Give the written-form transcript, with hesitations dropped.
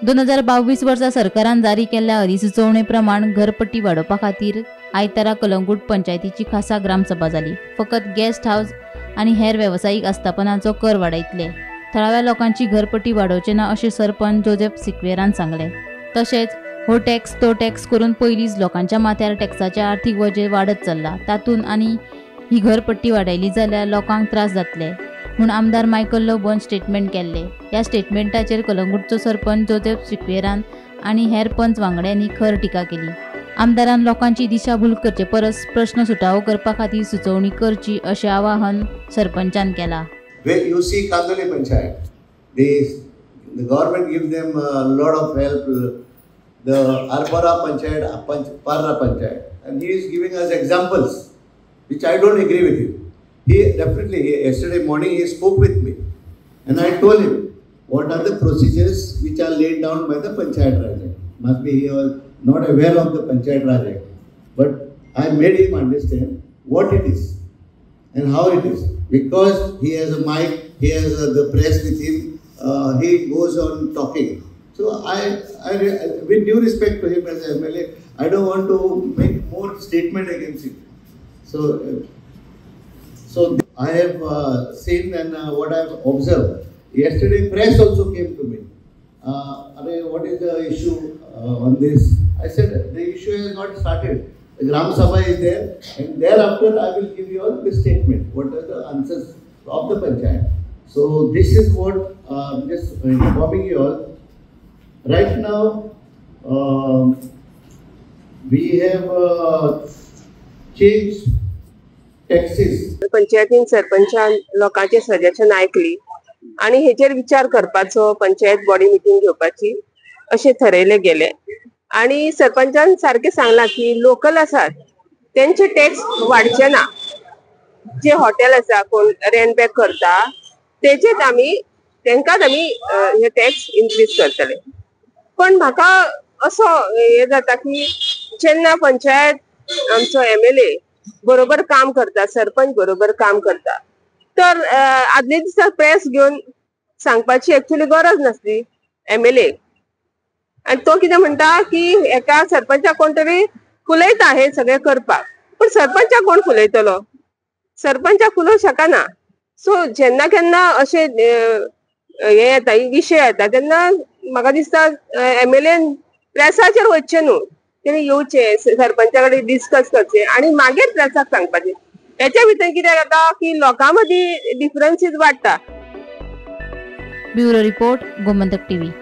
2022 वर्सा सरकारान जारी केल्ल्या अधिसुचोवणे प्रमाण घरपट्टी वाडोवपा खातीर आयतारा कलंगूट पंचायतीची खासा ग्रामसभा जाली. फकत गेस्ट हावस आनी हेर वेवसायीक आस्थापनांचो कर वाडयतले. थळाव्या लोकांची घरपट्टी वाडोवचे ना अशें सरपंच जोजेफ सिक्वेरान सांगलें. तशेंच हो टॅक्स तो टॅक्स करून पयलींच लोकांच्या माथ्यार टॅक्साचें आर्थीक वजें वाडत चल्लां, तातूंत आनी ही घरपट्टी वाडयली जाल्यार लोकांक त्रास जातले म्हूण आमदार मायकल लोबोन स्टेटमेंट केल्ले. ह्या स्टेटमेंटाचेर कलंगूटचो सरपंच जोजेफ सिक्वेरान आनी हेर पंच वांगड्यांनी खर टिका केली. आमदारान लोकांची दिशाभूल करचे परस प्रश्न सुटावो करपा खातीर सुचोवणी करची अशें आवाहन सरपंचान केलां. You see Candolim Panchayat, the government gives them a lot of help. The Arpora Panchayat, Parra Panchayat, and he is giving us examples, which I don't agree with him. He definitely, yesterday morning he spoke with me, and I told him what are the procedures which are laid down by the Panchayat Raj Act. Must be he was not aware of the Panchayat Raj Act, but I made him understand what it is and how it is, because he has a mic, he has the press with him, he goes on talking. So I with due respect to him as MLA, I don't want to make more statement against him. So I have seen and what I have observed. Yesterday press also came to me. What is the issue on this? I said the issue has not started. The Gram Sabha is there, and thereafter I will give you all the statement. What are the answers of the panchayat? So this is what just informing you all. Right now, we have changed taxes. पंचायतीन सरपंचान लोकांचे suggestion आयकली आनी हेचेर विचार करपाचो, panchayat body meeting घेवपाची अशें थरयलें गेलें. आनी सरपंचान सारकें सांगलां की लोकल आसात तेंचे टॅक्स वाडचे ना, जे हॉटेल आसा कोण रेंट बॅक करता तेचेच आमी तेंकांच आमी हे टॅक्स इन्क्रीज करतले. पण म्हाका असो हे जाता की जेन्ना पंचायत आमचो MLA बरोबर काम करता, सरपंच बरोबर काम करता, तर आदले दिसा प्रेस घेवन सांगपाची एक्चुअली गरज नासली MLA. आनी तो कितें म्हणटा की एका सरपंचाक कोण तरी फुलयता हे सगळें करपाक, पण सरपंचाक कोण फुलयतलो? सरपंचाक फुलोवंक शकना. सो जेन्ना केन्ना अशें हे येता, विशय येता, तेन्ना म्हाका दिसता MLA प्रेसाचेर वचचें न्हू, तेणी येवचें सरपंचा कडेन डिस्कस करचें आनी मागीर प्रेसाक सांगपाचें. हेच्या भितर कितें जाता की लोकां मदीं डिफरन्सीस वाडटा. Bureau report, Gomantak TV.